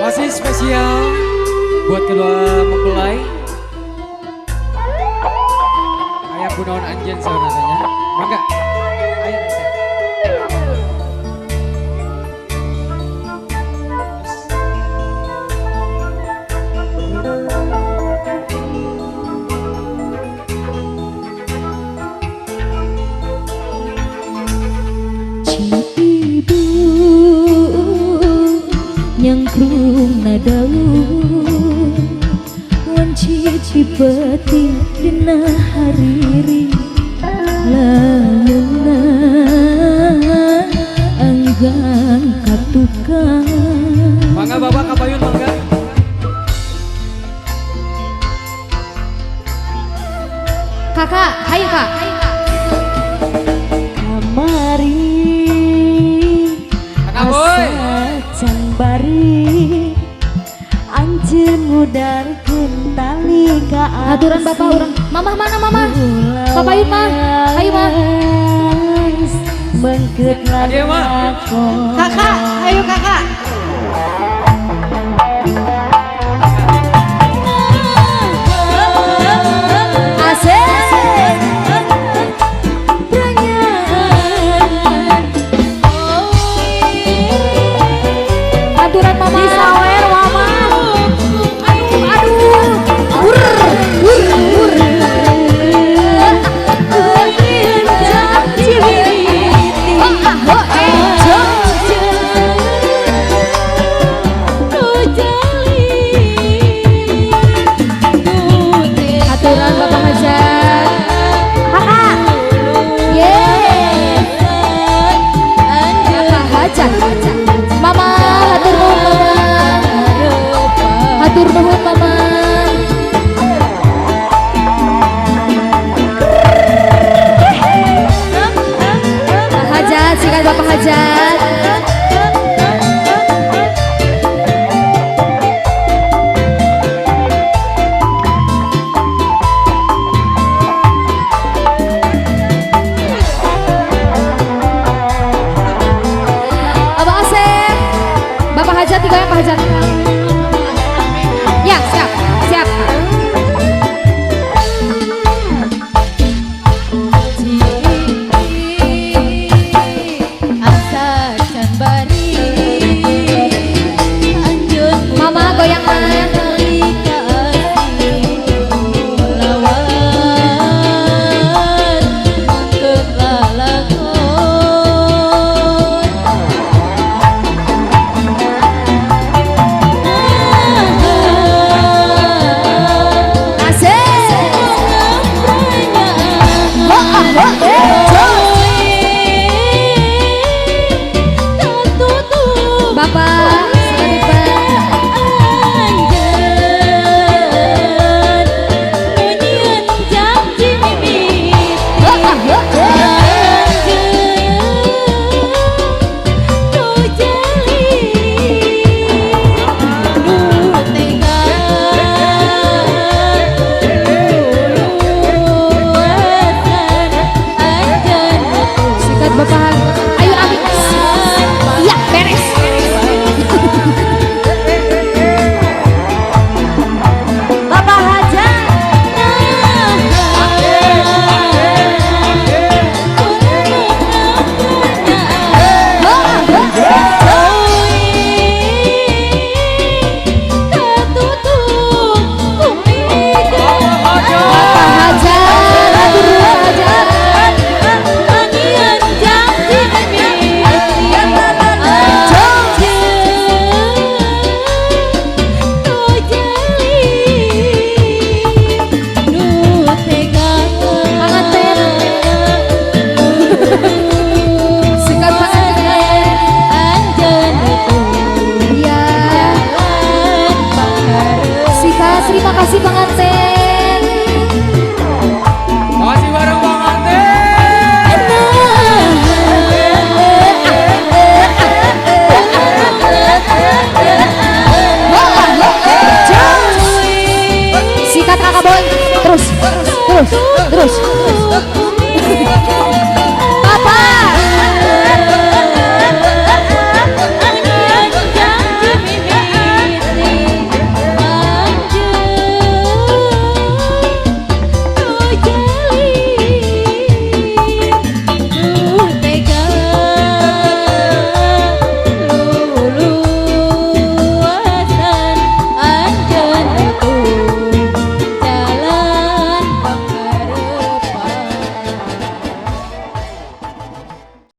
Masih spesial buat kedua mempelai. Aya kunaon anjeun saurna? Mangga. Aya teh. Ibu nyangkrung nadaun wanci cipeti dina hariri lamunna anggang katukang. Mangga Bapak kapayun, mangga. Kakak, hayu, Kak. Kamari Kakak Boy. Asa can bari anjeun ngudarkeun tali ka Aturan Bapak urang. Mamah mana, Mamah? Papayun, Mah. Hayu, Mah. Mengket Adia, Mah. lakon. Kakak, ayo, Kakak. Asik. Pranyan. Aturan Mama. Disawer, Mama. Aduh, aduh. Wur, wur, wur. Oh, ah, oh, eh, jo. Aturan Bapak Hajat. Kakak. Yeay. Bapak Hajat. Mama, hatur nuhun, Mama. Hatur nuhun, Mama. Bapak Hajat, sikat Bapak Hajat. Abah Asep. Bapak Hajat tiga yang Pak Hajat.